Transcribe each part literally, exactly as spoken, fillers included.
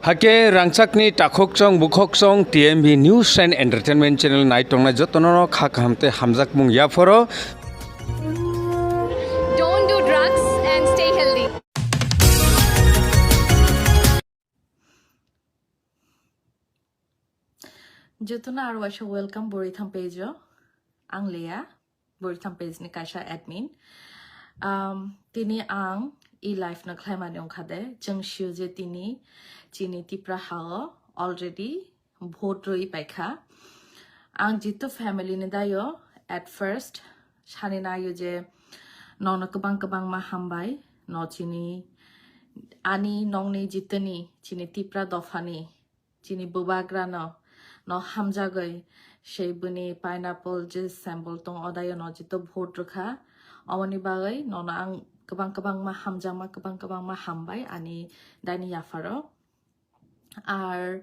Hake rangchakni takhokchong bukhokchong T M B News and Entertainment Channel nai tongnai jotono kha kaham tei hamjakmung yaphoro. Don't do drugs and stay healthy. Jotono aro waisa welcome Boritham page o. Ang Leah, Boritham page ni kaisa admin. Um, tini ang e live no khlaimani wngkha de, chwng sio je tini chini Tipra ha o already vote rwi paikha. Ang jito family ni dayo at first sani nayo je nono kwbang kwbangma hambai, no chini ani nongni jitoni chini Tipra dophani chini bubagrano no hamjagwi sei bini pineapple je symbol tong odayo no jito vote rwkha. Omoni bagwi nono ang kwbang kwbangma hamjakma, kwbang kwbangma hambai ani daini yapharo. Ar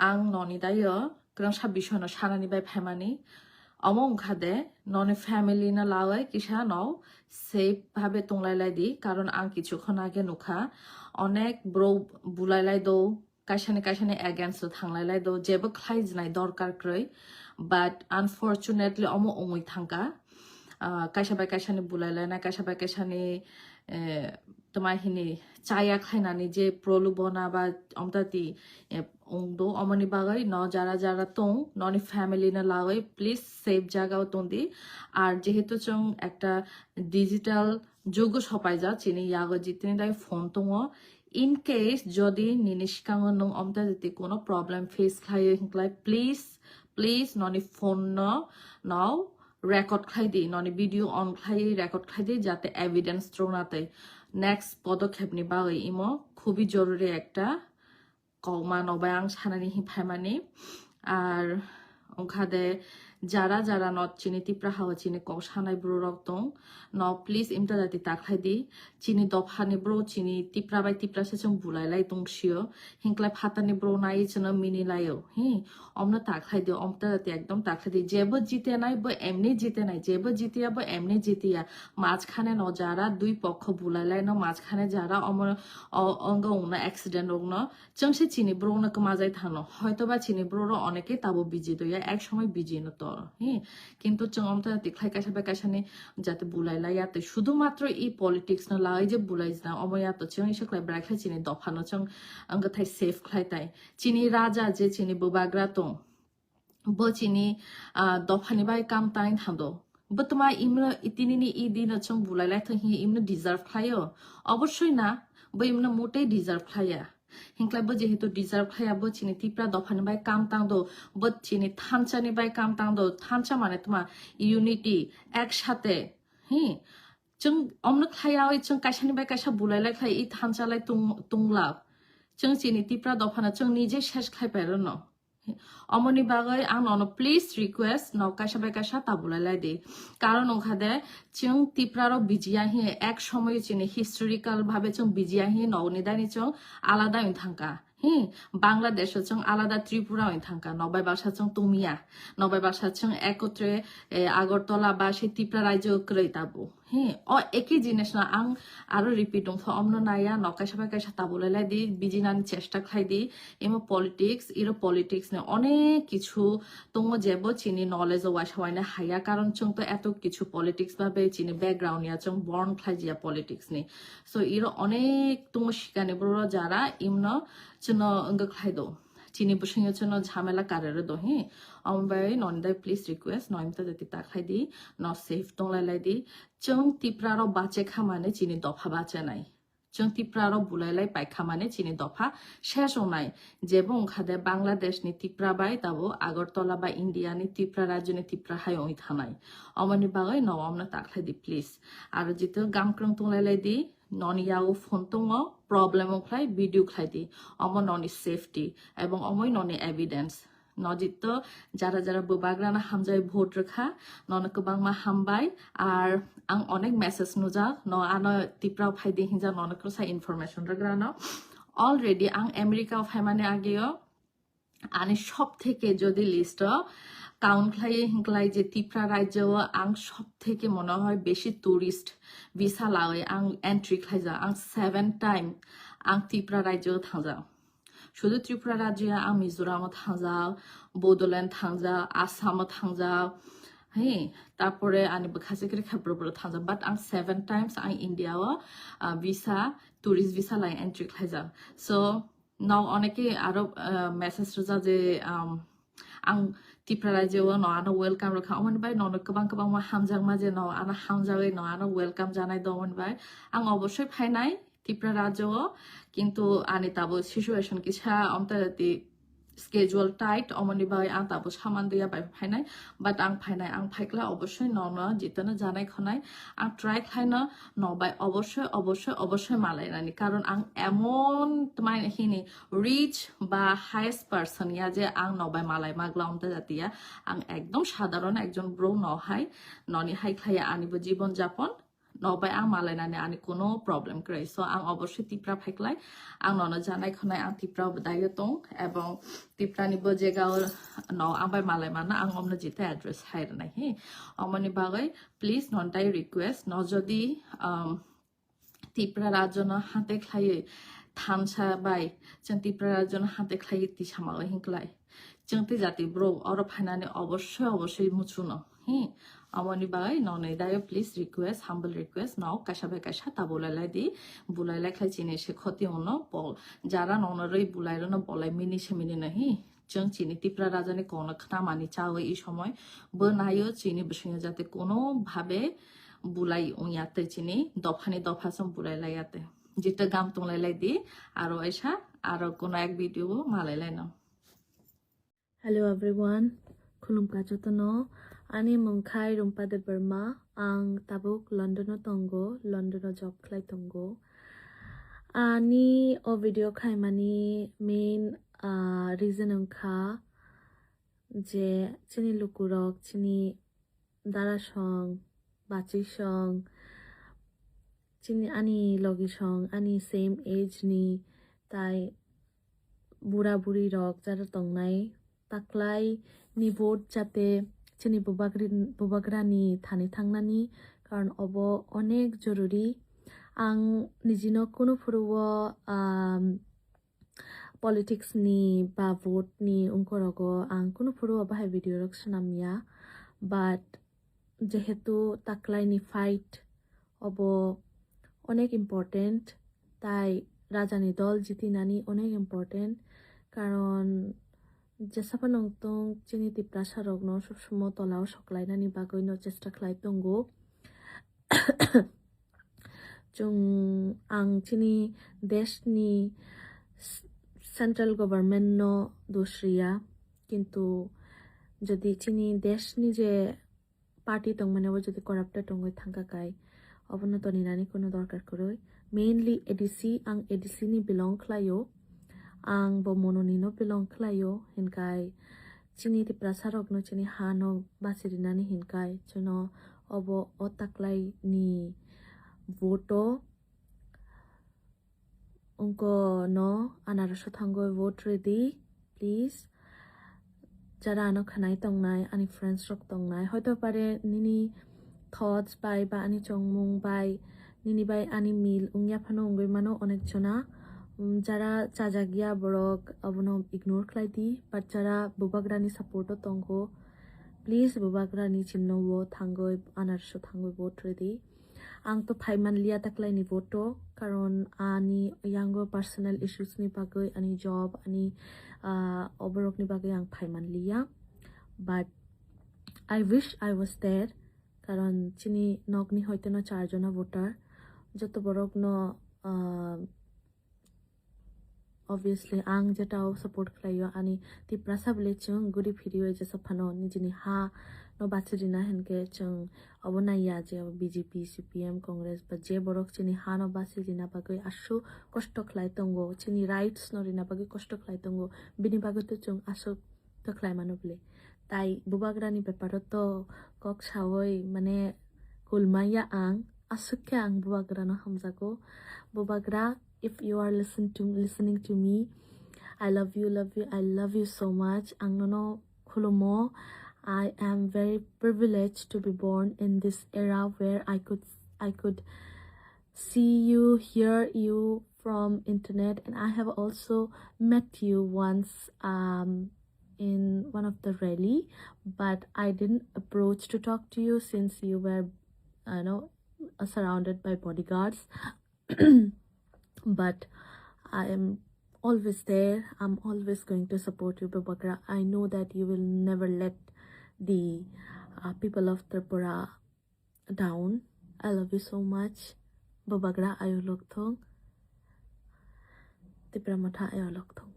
ang noni dayo kwrwngsa bisoino sanani bai phaimani. Omo wngkha de noni family no lawi kisa no safe bhabe tonglailai di, karon ang kichu khon age nukha onek bro bulailai do, kaisani kaisani against o thanglai lai do, jebo khlai jwnai dorkar kwrwi, but unfortunately omo wngwi thangkha. Ah, kaisa bai kaisani bulai lainai, kaisa bai kaisani, eh, tma hini chaya khlainani je prolubona ba omtati, eh, wngdo, omoni bagwi no jara jara tong, noni family no lawi please safe jaga o tongdi. Ar jehetu chwng ekta digital jugo sopaijak, chini yago jitini dai phone tongo, in case jodi nini sikango nwng omta jati kuno problem face khlaiwi hinklai, please, please noni phone no nao record khlai di, noni video on khlaiwi record khlai di, jate evidence rwna tei next podokhep ni bagwi imo khubi joruri ekta kokma no bai ang sanani hi phaimani. Ar wngkha de jara jara no chini Tipra ha o chini kok sanai bro rok tong, no please imta jati ta khlai di. Chini dopha ni bro chini Tipra bai Tipra se chwng bulai lai tong sio, hinklai phatar ni bro nai chwng mini lai o hi, omno ta khlai di, omta jati ekdom ta khlai di. Jebo jite nai bo emni jite nai, jebo jitiya bo emni jitiya. Majkhane no jara dui pokho bulai lai no, majkhane jara omo o-, ongo wngna accident rok no chwng se chini bro no kwmajai thano, hoito ba chini bro ro oneke tabo biji doya, ek somoi biji no to hi. Kintu chwng omta jati khlai kaisa bai kaisa ni jati bulai lai ya tei sudhu matro i politics no lai je bulai jna omo ya to chwng isa khlai brai khlai chini dopha no chwng ang thai safe khlai tai. Chini raja je chini bubagra tong, bo chini, ah, dophani bai kam tang thando. Bo tma imno itinini i dino chwng bulai lai thang hi imno deserve khlaio? Obossoi na, bo imno motei deserve khlaiya. Hinklai bo jehetu deserve khlaiya, bo chini Tipra dophani bai kam tang do, bo chini thansa ni bai kam tang do, thansa mane tma unity, ek sate, hi. Chwng omno khlaiya oi chwng kaisa ni bai kaisa bulai lai khlai i thansa lai tung-, tungla. Chwng chini Tipra dophano chwng nije ses khlai pairo no. Omoni bagwi ang nono please request, no kaisa bai kaisa ta bulai lai di. Karon wngkha de, chwng Tipra rok bijiya hi ek somoy chini historical bhabe chwng bijiya hi nogni dani chwng alada wng thangka. Hi, Bangladesh o chwng alada Tripura wng thangka, nokbai baksa chwng tungmiya, nokbai baksa chwng ekotre, eh, Agartala ba se Tipra rajyo kwrwi tabo. Hi, o eki jinis no ang aro repeat wngkha, omno naya, no kaisa bai kaisa tabulai lai di, bijinani chesta khlai di, emo politics, iro politics ni onek kichu tongo jebo chini knowledge o waisa waina haya, karon chwng to eto kichu politics ba be chini background ya chwng born khlai jia politics ni. So iro onek tongo sikani bro jara imno chwngno wngwi khlai do. Chini bwswngyo chwngno jhamela karwi rw do hi. Omo bai noni dai please request, no imta jati ta khlai di, no safe tong lai lai di. Chwng Tipra rok bache kha mane chini dopha bache nai. Chwng Tipra rok bulai lai pai kha mane chini dopha ses wngnai. Jebo wngkha de Bangladesh ni Tipra bai tabo Agartala ba India ni Tipra rajyo ni Tipra hai wngwi thanai. Omoni bagwi no omno ta khlai di please. Aro jito gamkrwng tong lai lai di, noni yago phone tongo, problem wng khlai video khlai di. Omo noni safety ebong omoi noni evidence. No jito jara jara bubagrano hamjai vote rwkha, nono kwbangma hambai. Ar ang onek message nujak, no ano Tipra o phai di hinjak, nono kwsa information rwgrano. Already ang America o phaimani ageo ani sob theke jodi list o count khlai hinklai je Tipra rajyo o ang sob theke mone hoy beshi tourist visa lawi ang entry khlaijak, ang seven time ang Tipra rajyo o thangjak. Sudu Tripura rajya ang Mizoram o thangjak, Bodoland thangjak, Assam o thangjak, he, tarpore ani bwkha se kiri khe bro bro thangjak, but ang seven times ang India o, ah, visa, tourist visa lai entry khlaijak. So, no oneke aro, ah, message rwjak je, um, ang Tipra rajya o no ano welcome rwkha, omoni bai no no kwbang kwbangma hamjakma je no ano hamjagwi no ano welcome janai do, omoni bai ang obosoi phainai Tipra rajya o, kintu ani tabo situation kisa omtati schedule tight, omoni bai ang tabo saman dia bai phainai, but ang phainai, ang phaikla obosoi no no jitano janai khonai, ang try khlaino no bai obosoi, obosoi, obosoi malai nani, karon ang emon tmai hini rich ba highest person ya je ang no bai malai magla omta jatiya, ang ekdom sadharon ekjon bro no hai, noni hai khlaiya ani bo jibon japon, no bai ang malai nani ani kono problem kwrwi. So ang obosoi Tipra phaiklai, ang nono janai khonai, ang Tipra bo daio tong, ebong Tipra ni bo jega o no ang bai malai mana ang omno jita address hai rwnai he. Omoni bagwi please non tai request no jodi, um, Tipra rajyo no hate khlaiwi thansa bai chwng Tipra rajyo no hate khlaiwi tisama o hinklai. Chwng tei jati bro oro phainani obosoi obosoi muchuno. He, amoni bagwi nonwi dayo please request, humble request, no kaisa bai kaisa ta bulai lai di, bulai lai khlai chini se khoti ono pol. Jara nono rwi bulai rono bolai mini se mini no he. Chwng chini Tipra rajani kono khnamani chawi i somoi bo nayo chini bwswngyo jate kono bhabe bulai wngya tei chini dophani dopha song bulai lai ya tei. Jita gam tong lai lai di, aro aisa, aro kono ek video bo malai lai no. Hello everyone, khulumkha jotono. Ani mung khai Rumpa Debbarma, ang tabuk London o tongo, London o job khlai tongo. Ani o video khaimani main, ah, reason wngkha je chini lukurok, chini dara song, bachi song, chini ani logi song, ani same age ni tai bura buri rok jara tongnai, taklai ni vote jate chini bubagri-, bubagra ni thani thangnani, karon obo onek jorori. Ang nijino kunu phuru o, um, politics ni ba vote ni ungkorogo ang kunu phuru o bahai video rok swnam ya, but jehetu taklai ni fight obo onek important, tai raja ni dol jitinani onek important, karon jesa phano wngtong chini Tiprasa rokno sob somo tola o soklainani bagwi no chesta khlai tongo. Chwng, ang chini desh ni s-, central government no dos riya, kintu jodi chini desh ni je party tongmani abo jodi corrupted tongwi thangkha kai, obono toninani kono dorkar kwrwi. Mainly A D C, ang A D C ni belong khlaio, ang bo mononi no belong khlaio, hinkai chini Tiprasa rokno chini ha no basi rinani hinkai chwngno obo o taklai ni vote o wngko no anarso thangwi vote rwdi, please. Jara ano khanai tongnai, ani friends rok tongnai, hoito pare nini thoughts bai ba ani chongmung bai nini bai ani mil wngya phano wngwi mano onek jona. Um, jara chajak ya borok abono ignore khlai di, but jara bubagrani support o tongo, please bubagrani chinno o thangwi anarso thangwi vote rwdi. Ang to phai manliya taklaini vote o, karon ani yango personal issues ni bagwi, ani job, ani, ah, oborok ni bagwi ang phai manliya. But I wish I was there, karon chini nokni hoite no char jona voter, joto borok no, ah, obviously ang jeta o support khlaio, ani Tiprasa bwle chwng guri phiriwi jesa phano nijini ha no bachirina hinkhe chwng obo naiya je B J P, C P M, Congress ba je borok chini ha no bachirina bagwi aswk kosto khlai tongo, chini rights no rina bagwi kosto khlai tongo, bini bagwi to chwng aswk to khlai mano bwle. Tai bubagrani beparo to kok sawi mane kulmaya ang, aswk khe ang bubagrano hamjago. Bubagra, if you are listen to, listening to me, I love you, love you, I love you so much. Ang nono khulumo. I am very privileged to be born in this era where I could, I could see you, hear you, from internet, and I have also met you once, um, in one of the rally, but I didn't approach to talk to you since you were, you know, uh, surrounded by bodyguards. But I am always there. I'm always going to support you, Bubagra. I know that you will never let the, uh, people of Tripura down. I love you so much. Bubagra, ayo lokthong. Tipra Motha, ayo lokthong.